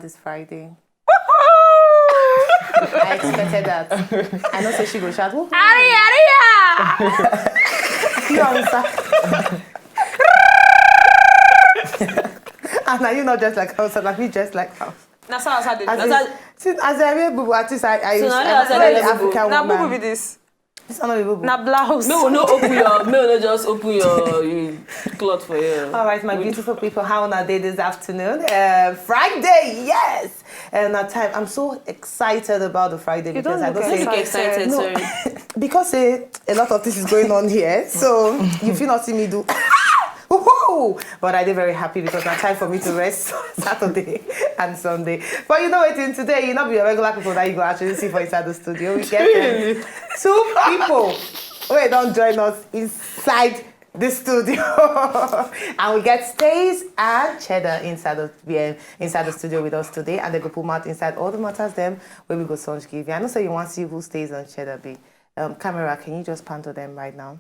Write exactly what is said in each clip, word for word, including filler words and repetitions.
this Friday. I expected that. I know, so she go shout, "Woohoo!" Aria, aria! You understand? And are you not just like house? Like me, just like house. Na so as I dey. As As a, I, since as a real boo boo artist, I, I, So now I you as a play real the boo boo. African Na boo woman. boo be this. It's not a boo boo. Na blouse. Make we no open your, make we no just open your you, cloth for you. All right, my beautiful people, how una dey this afternoon? Uh, Friday, yes. And that time, I'm so excited about the Friday You because don't I look don't Don't say look excited, No. Sorry. Because eh, a lot of things is going on here, so you feel not see me do. Woohoo! But I did very happy because na time for me to rest Saturday and Sunday. But you know what? In today, you not be your regular people that you go actually see for inside the studio. We get um, two people who don't join us inside the studio. And we get Stays and Cheddar inside the um, inside the studio with us today, and they go pull out inside all the matters them where we go songe give you. I know, so you want to see who Stays and Cheddar be. Um, camera, can you just pan to them right now?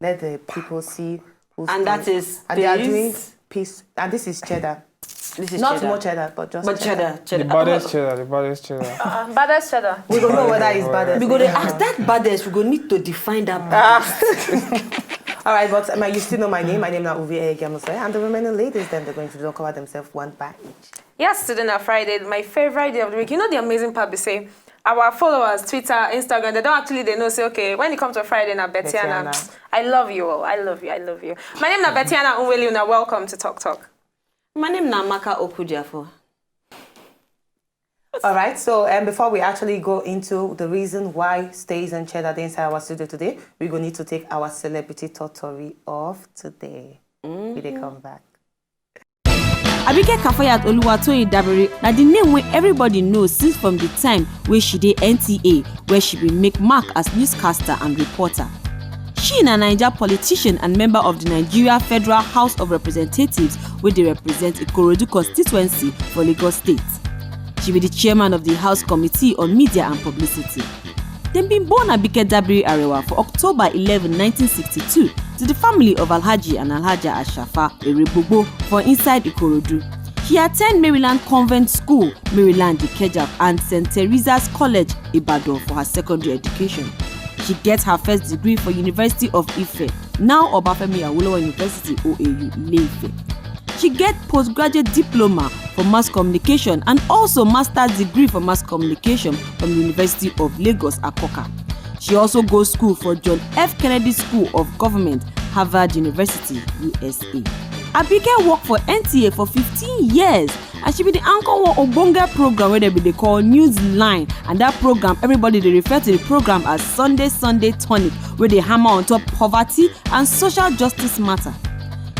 Let the people see who's And that is and they are doing Stays. Peace. And this is Cheddar. This is Not cheddar. more Cheddar, but just But Cheddar. Cheddar, cheddar. The baddest Cheddar, the baddest Cheddar. Uh, baddest Cheddar. We don't know whether it's baddest. We go dey ask that baddest. We go need to define that baddest. All right, but um, you still know my name. My name is Uvi Egemusai, and the remaining ladies, then they're going to talk about themselves one by each. Yes, today na Friday, my favorite day of the week. You know the amazing part be say our followers, Twitter, Instagram, they don't actually they know say, okay, when it comes to Friday na Betiana. Betiana. I love you all. I love you. I love you. My name na Betiana Unweli. Una welcome to Talk Talk. My name na Amaka Okudiafo. All right, so um, before we actually go into the reason why Stays and Cheddar dey inside our studio today, we go need to take our celebrity totori of today. We dey come back. Abike Kafayat Oluwatoyin Dabiri na the name wey everybody know since from the time wey she dey N T A, where she bin make mark as newscaster and reporter. She na Naija politician and member of the Nigeria Federal House of Representatives, wey dey represent Ikorodu constituency for Lagos State. She be the chairman of the House Committee on Media and Publicity. Dem bin born Abike Dabiri Arewa for October eleven, nineteen sixty-two, to the family of Alhaji and Alhaja Ashafa Eregbogbo for inside Ikorodu. She attend Maryland Convent School, Maryland Ikeja, and Saint Teresa's College, Ibadan, for her secondary education. She get her first degree for University of Ife, now Obafemi Awolowo University, O A U, Ile-Ife. She get postgraduate diploma for mass communication and also master's degree for mass communication from the University of Lagos, Akoka. She also go school for John F Kennedy School of Government, Harvard University, U S A. Abike work for N T A for fifteen years, and she be the anchor one ogbonge program wey dem bin dey call Newsline, and that program, everybody dey refer to the program as Sunday Sunday Tonic, wey dey hammer on top poverty and social justice matter.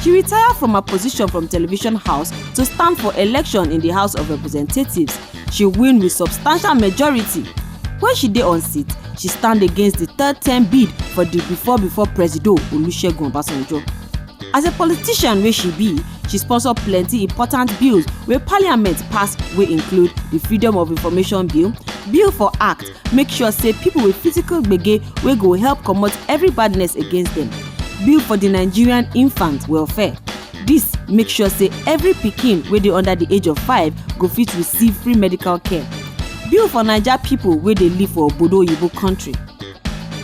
She retire from her position from Television House to stand for election in the House of Representatives. She win with substantial majority. When she dey on seat, she stand against the third term bid for the before before Presido Olusegun Obasanjo. As a politician wey she be, she sponsor plenty important bills wey parliament pass, wey include the Freedom of Information Bill, bill for act, make sure say people with physical gbege wey go help comot every badness against them, bill for the Nigerian infant welfare. This make sure say every pikin wey dey under the age of five go fit receive free medical care, bill for Naija people wey dey live for obodo oyibo country.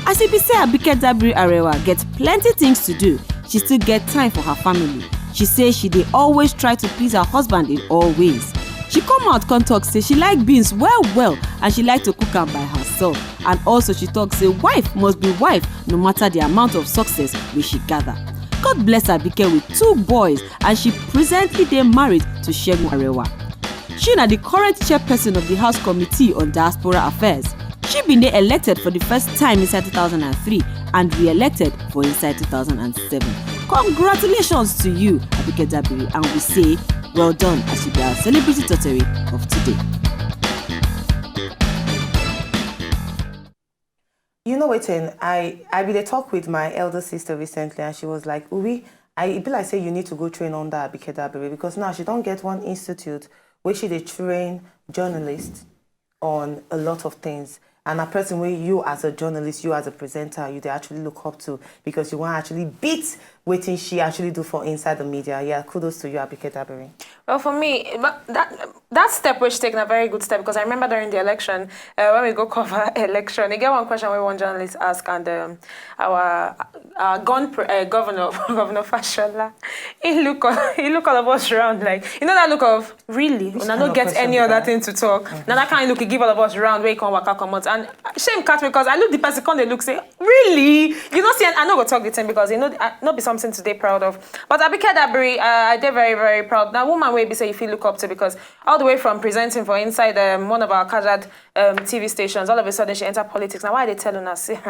As e be say Abike Dabiri Arewa get plenty things to do, she still get time for her family. She say she dey always try to please her husband in all ways. She come out come talk say she like beans well well, and she like to cook am by herself. And also she talk say wife must be wife no matter the amount of success wey she gather. God bless Abike with two boys, and she presently dey married to Segun Arewa. She na the current chairperson of the House Committee on Diaspora Affairs. She bin dey elected for the first time inside two thousand and three and re-elected for inside two thousand and seven. Congratulations to you, Abike Dabiri, and we say well done as you be our celebrity totori of today. You know wetin? I I bin dey talk with my elder sister recently, and she was like, "Uwi, I e be like say you need to go train under Abike Dabiri, because now she don get one institute where she dey train journalists on a lot of things." and a person wey you as a journalist, you as a presenter, you dey actually look up to because you wan actually beat wetin she actually do for inside the media? Yeah, kudos to you, Abike Dabiri. Well, for me, but that that step wey she take na very good step, because I remember during the election, uh, when we go cover election, e get one question wey one journalist ask, and um, our our gun pre- uh, governor, Governor Fashola, he look all, he look all of us round like, you know that look of, really? Una no get any other thing to talk? Na that kind look he give all of us round wey he come waka comot, and shame catch me because I look the person come dey look say, really? You know, see, I no go talk the thing because e no, I no be something to dey proud of. But Abike Dabiri, uh, I dey very, very proud. Na woman wey be say you fit look up to, because all the way from presenting for inside um, one of our Kajad um, T V stations, all of a sudden she enter politics. Na why I dey tell una say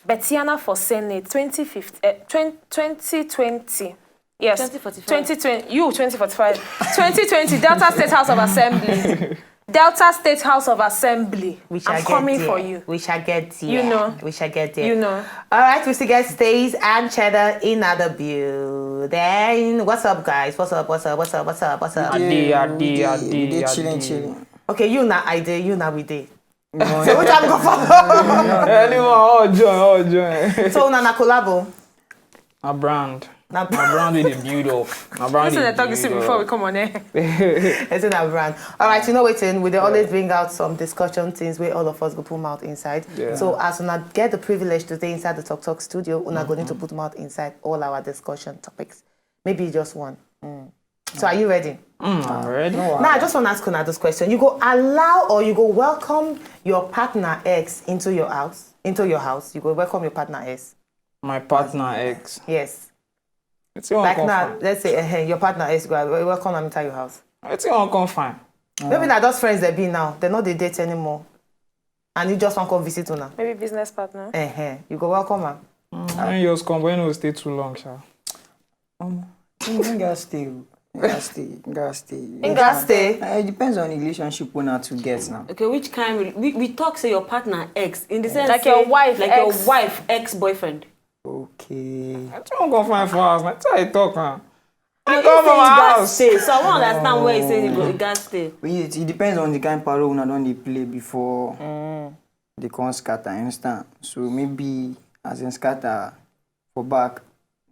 Betiana for Senate twenty fifteen, uh, twenty, twenty twenty. Yes, Twenty forty-five. twenty twenty, you twenty forty-five, twenty twenty, Delta State House of Assembly, Delta State House of Assembly. We shall I'm get coming there. for you. We shall get there. You know. We shall get there. You know. All right, we still get Stays and Cheddar in the building. What's up, guys? What's up? What's up? What's up? What's up? What's up? I dey, I We dey, I dey- we dey, dey I chilling, dey. chilling. Okay, you na I dey, you na we dey. So which I'm go follow? Anyone, all join, all join. So una na collabo. A brand. Na A brand with a build up. A brand Listen, I dey talk this thing build before we up. Come on air. It's in a brand. All right, you know wetin? We dey always bring out some discussion things wey all of us go put mouth inside. Yeah. So as una get the privilege to stay inside the Talk Talk studio, una go need to put mouth inside all our discussion topics. Maybe just one. Mm. So are you ready? Mm, I'm ready. Now I just want to ask una this question. You go allow or you go welcome your partner ex into your house? Into your house? You go welcome your partner ex? My partner ex. Yes. It's all Like come now, fine. Let's say, uh, your partner ex go, "I welcome am enter your house." It's all come fine. Maybe na just friends they be now. They no dey date anymore. And you just wan come visit una. Maybe business partner. Uh-huh. You go welcome am. Mm, I just come, but you no stay too long, sha. You gotta stay. You gotta stay. You gotta stay. You gats stay. Uh, it depends on the relationship we na to get now. Okay, which kind? Will, we, we talk say your partner ex in the sense Like say, your wife like ex. Your wife ex boyfriend. Okay. I don't come fine for house, man. That's how I talk, man. No, I he come say from he my gats house. Stay. So I wan understand why he say he go he gats stay. But it, it depends on the kind paro una don dey play before they come scatter. You understand? So maybe as in scatter for back,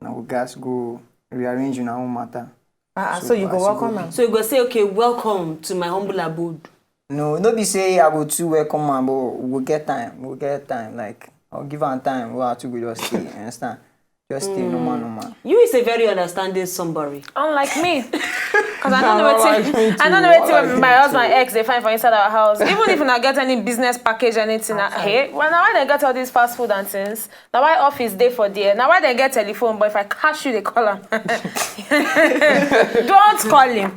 now we guys go rearrange una own matter. Ah, ah, So so you go as you welcome go am. So you go say, okay, welcome to my humble abode. No, no be say I go too welcome am, but we go get time. We go get time. Like I'll give am time. We have to go just stay. You understand? Just stay normal, normal. You is a very understanding somebody. Unlike me. Because I don't know No, what like me I don't know too. what Like me my husband too. Ex they find for inside our house. Even if you not get any business package, anything, I hate. Well, now why they get all these fast food and things? Now why office day for there? Now why they get telephone? But if I catch you, they call him. Don't call him.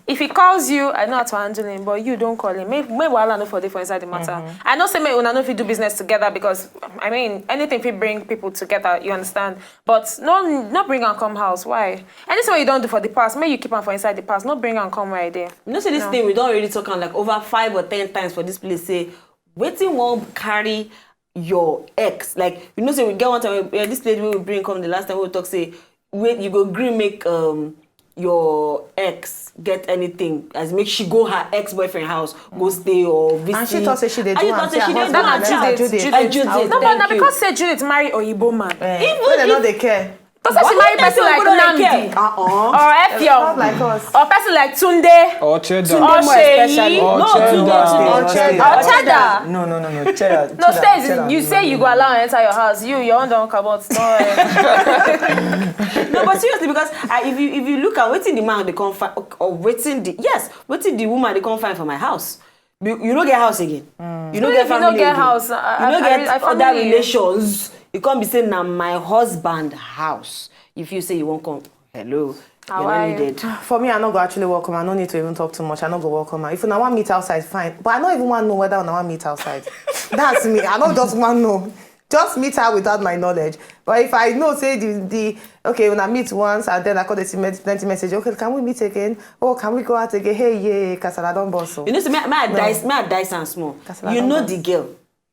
If he calls you, I know how to handle him, but you don't call him. Make make wahala no for dey for inside the matter. I know say make una no fit do business together because I mean anything fit bring people together. You understand? But no, no bring am come house. Why? Anything wey you don do for the past, make you keep am for inside the past. No bring am come where I dey. You know, say this thing we don already talk am like over five or ten times for this place. Say, wetin wan carry your ex? Like, you know, say we get one time, eh, this lady wey we bring come the last time, we talk say, wait, you go gree make um your ex get anything, as make she go her ex boyfriend house, go stay or visit. And she talk say she dey do And you am, talk say say she her dey do husband am. dey do am. Judith, Judith. eh, Judith, No, but na thank you. Because say Judith marry Oyibo man. Eh, Even wey dem no if- dey care. To say she Why marry would person they like say we don't Nnamdi care? Uh-uh. Or Not Effiong like us. Or person like Tunde. Or Cheddar. Or Tunde more Seyi. especially. Or No, Cheddar. Tunde, Tunde, Or Tunde. Cheddar. Or Cheddar. No, no, no, no. Cheddar. No, Cheddar, Stays, Cheddar, you no, say no, you no. Go allow enter your house. You, your own don't come out. No, eh. No, but seriously, because I, if you if you look at wetin the man dey come find, or wetin the, yes, wetin the woman dey come find for my house. You, you no get house again. You no Even get if you no family get again. house, uh, You no uh, get uh, other family. Relations. You come be say na my husband house. If you say you wan come, hello, How you're are not you? Needed. For me, I no go actually welcome. I no need to even talk too much. I no go welcome her. If una wan meet outside, fine. But I no even wan know whether una wan meet outside. That's me. I no just wan know. Just meet her without my knowledge. But if I know say the the okay, una meet once and then I call the plenty message. Okay, can we meet again? Oh, can we go out again? Hey, yeah, kasala don burst. So. You know, say may, may I dice, may I dice and small. Kasala You don know burst. The girl.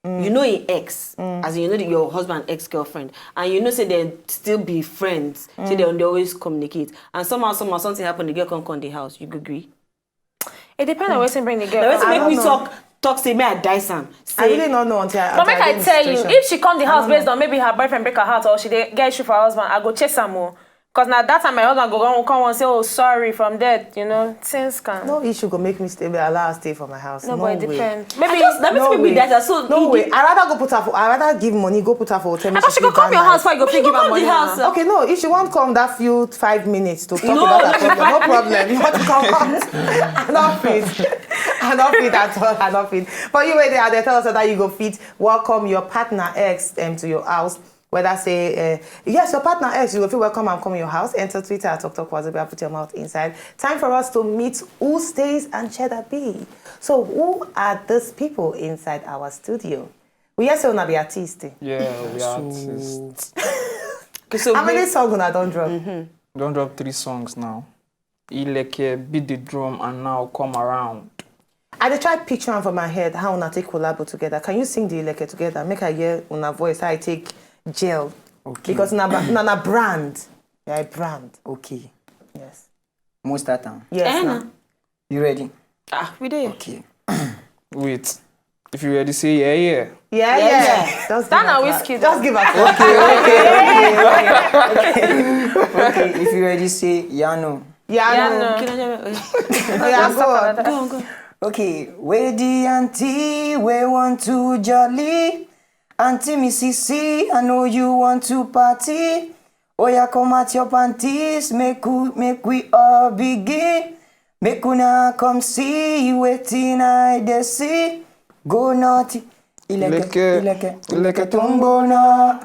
You know him ex, as in you know the, your husband ex girlfriend, and you know say they still be friends. Say they, they always communicate, and somehow somehow something happen. The girl come come the house. You go gree. It depends on wetin bring the girl. Now let's come. make don't me know. Talk. talk say make I dice am. I really no know until I. But make I tell you, if she come the house based on maybe her boyfriend break her heart or she dey get issue for her husband, I go chase am o. Cause na that time my husband go come come and say, "Oh, sorry," from there, you know, things can. No issue go make me stay, allow her stay for my house. No, no but it way. Depends. Maybe I just, that no way. That, so no way. I rather go put her for. I rather give money, go put her for hotel. I thought she go come your house before you go pick give her money. House. Okay, no. If she won't come that few five minutes to talk no. About her problem, no problem. Not come out. I not fit. I not fit at all. I not fit. But you wait there. They tell us that you go fit. Welcome your partner X um, to your house. Whether say uh, yes, your partner X, you go feel welcome and come your house. Enter Twitter at Talk Talk Wazobia, put your mouth inside. Time for us to meet who stays and cheddar B. So who are these people inside our studio? We yes, una be artist. Yeah, we are artists. Okay, so how many songs una don drop? Mm-hmm. Don't drop three songs now. Ileke, beat the drum, and now come around. I dey try picture am for my head how una take collabo together. Can you sing the Ileke together? Make I hear una voice how I take gel. Okay. Because na na na brand. Yeah, brand. Okay. Yes. Most that time. Yes. Eh, you ready? Ah, we did. Okay. Wait. If you ready, say yeah, yeah. Yeah, yeah. yeah. Just that now whiskey. Just give us. Okay, okay, okay, okay, okay. Okay, if you ready, say yeah, no. Yeah, yeah, no. No. Oh, yeah, go on. Go on, go on. Okay, where the auntie, we want to jolly. Auntie Missy C, I know you want to party. Oh yeah, come out your panties, make we, make we all begin. Make una come see wetin I dey see. Go naughty, ileke, ileke, ileke tumbo na.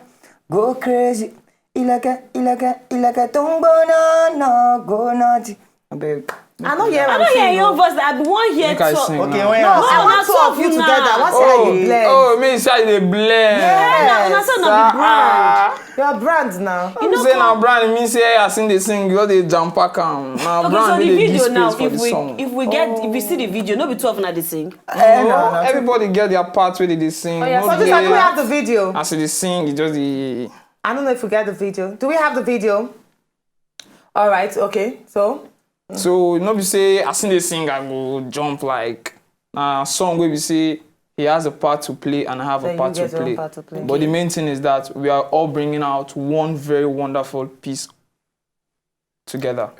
Go crazy, ileke, ileke, ileke tumbo na na. Go naughty. Abeg. I no hear am. I no hear your voice. I be wan hear talk. Okay, when no, I want two of you together. I want see how you blend. Oh, me say I dey blend. Yeah, una say una be brand. Your brand now. You know say na brand mean say as in dey sing, you dey jam pack am. Na brand wey dey give space for the song. If we get, if we see the video, no be two of una dey sing. Eh, no, everybody get their part wey dey dey sing. Oh, yeah, so this one we have the video. As you dey sing, you just dey. I don't know if we get the video. Do we have the video? All right. Okay. So. So no be say as in dey sing, I go jump like na song wey be say he has a part to play and I have a part to play. But the main thing is that we are all bringing out one very wonderful piece together.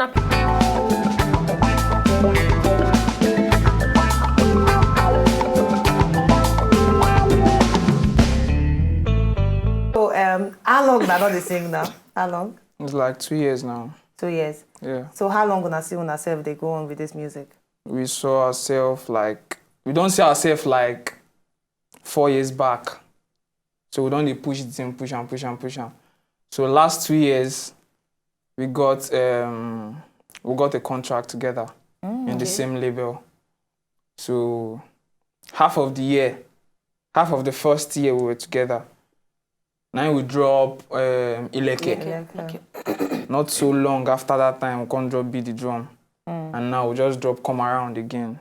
So um, how long una don dey sing now? How long? It's like two years now. Two years. Yeah. So how long una see una sef dey go on with this music? We saw ourselves like we don't see ourselves like four years back. So we don dey push the thing, push am, push am, push am. So last two years, we got um, we got a contract together in the same label. So half of the year, half of the first year we were together. Now we drop um, Ileke. Ileke. Not so long after that time, we come drop Beat the Drum. And now we just drop Come Around again.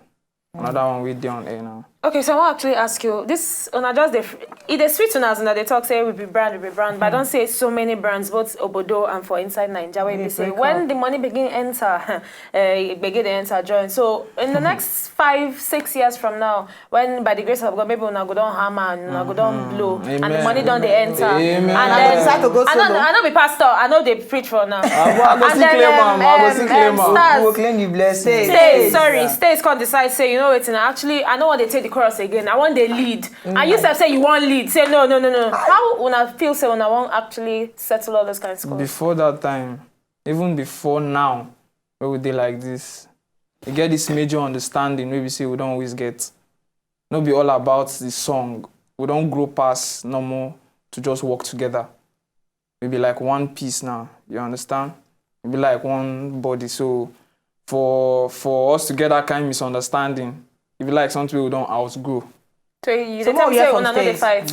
Another one we dey on air now. Okay, so I wan actually ask you this. Una just dey, e dey sweet una as una dey talk say we be brand, we be brand, but I don see so many brands, both obodo and for inside Naija, wey be say when the money begin enter, eh, gbege dey enter join. So in the next five, six years from now, when by the grace of God, maybe una go don hammer and una go don blow, and the money don dey enter. Amen. And then I no, I no be pastor, I no dey preach for now. I go still claim am. I go still claim am. We go claim the blessing. Stay, sorry, stay. Come decide say, you know wetin? Actually, I no wan dey take the chorus again. I wan dey lead. And you sef say you wan lead. Say no, no, no, no. How una feel say una wan actually settle all those kind of scores? Before that time, even before now, wey we dey like this, we get this major understanding wey be say we don always get. No be all about the song. We don grow pass normal to just work together. We be like one piece now, you understand? We be like one body. So for for us to get that kind of misunderstanding, e be like something we don outgrow. So you dey tell me say una no dey fight?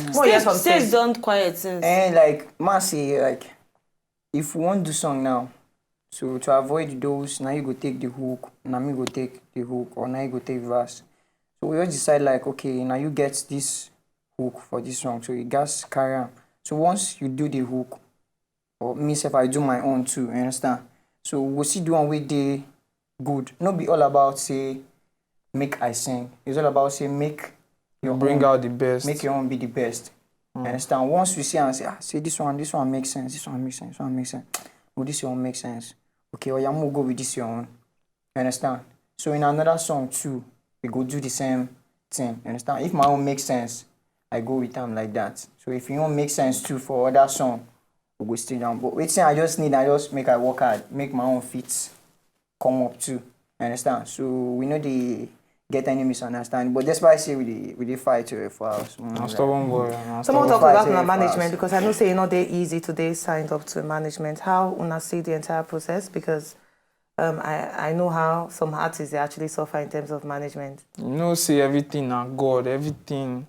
Stage don quiet since. Eh, like, man say, like, if we wan do song now, so to avoid those, na you go take the hook, na me go take the hook, or na you go take verse. So we just decide like, okay, na you get this hook for this song, so you gats carry am. So once you do the hook, or me sef I do my own too, you understand? So we go see the one wey dey good. No be all about say make I sing. It's all about say make You bring own, out the best. Make your own be the best. You understand? Once we see and say, ah, say this one, this one makes sense, this one makes sense, this one makes sense. Oh, this one makes sense. Okay, oh yeah, I'm gonna go with this your own. You understand? So in another song too, we go do the same thing. You understand? If my own makes sense, I go with them like that. So if your own makes sense too for other song, we go still down. But wait, say I just need, I just make I work hard, make my own fit come up too. You understand? So we know they get any misunderstanding. But that's why I say we dey we dey fight uh, for us. Mm, I'm like- stubborn boy. I'm So more stubborn. talk Fight about very una fast. Management, because I know say you know they easy today signed up to management. How una see the entire process? Because um, I I know how some artists they actually suffer in terms of management. You know, say everything na God. Everything,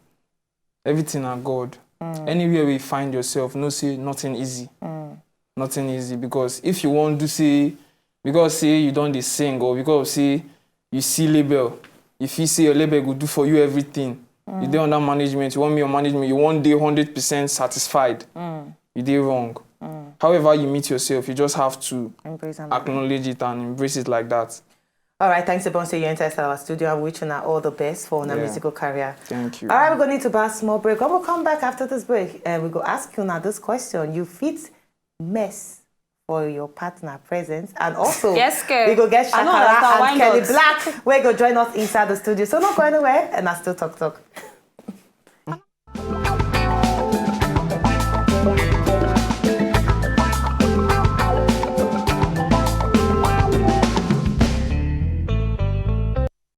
everything na God. Mm. Anywhere we find yourself, no say nothing easy. Mm. Nothing easy, because if you want to say, because say you don't dey sing, or because say you see label, if you say your label go do for you everything, you dey under management, you want me your management, you want dey hundred percent satisfied, Mm. you dey wrong. Mm. However you meet yourself, you just have to Embrace and acknowledge it and embrace it like that. All right, thanks Ebon say you enter our studio. I wish you all the best for your Yeah. musical career. Thank you. All right, we're going to need to pass a small break. When we come back after this break, uh, we go ask you now this question: You fit mess for your partner presence, and also Yes, girl. we go get I know Shakara that and wine Kelly dogs. Black. We go join us inside the studio. So not go anywhere, and I still talk talk.